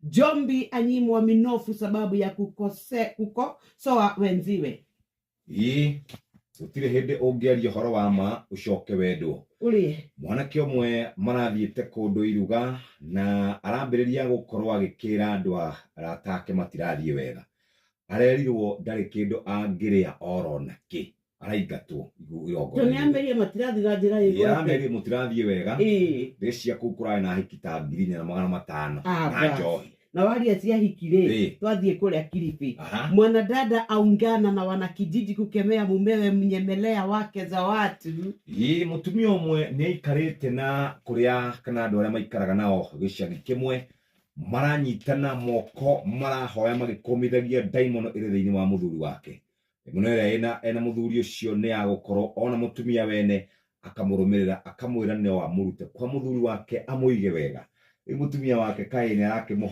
Jombi anyimwa minofu sababu ya kukosoa wenziwe. Ĩ gũtirĩ hĩndĩ ũngĩaria ũhoro wa ma ũcoke wendwo. Ũrĩe. Mwanake ũmwe marathiĩte kũndũ iruga na arambĩrĩria gũkorwo agĩkĩra andũ a arata ake matirathiĩ wega. Arerirwo ndarĩ kĩndũ angĩrĩa oro nakĩ. Araingatwo To igongona-inĩ. nĩamĩrie matirathiĩ na njĩra ĩgwete. Aramĩrire mũtirathiĩ wega. Ndĩcia kũu kũrarĩ na hiki ta 4,500 Ah, na basi. njohi. Na waria cia hiki rĩ, twathiĩ kũrĩa Kilifi. Mwanadada aungana na wanakijiji kukemea mumewe mnyemelea wake za watu. Ĩ mũtumia ũmwe nĩ aikarĩte na kũrĩa kana andũ arĩa maikaraga nao gĩcagi kĩmwe maranyitana moko marahoya magĩkũmithagia ndaimono ĩrĩ thĩinĩ wa mũthuri wake. Ndaimono ĩrĩa ena mũthuri ũcio nĩ ya gũkorwo ona mũtumia wene akamũrũmĩrĩra akamwĩra no amũrute kwa mũthuri wake amũige wega. Rĩu mũtumia wake kaĩ nĩ arakĩmũhoera.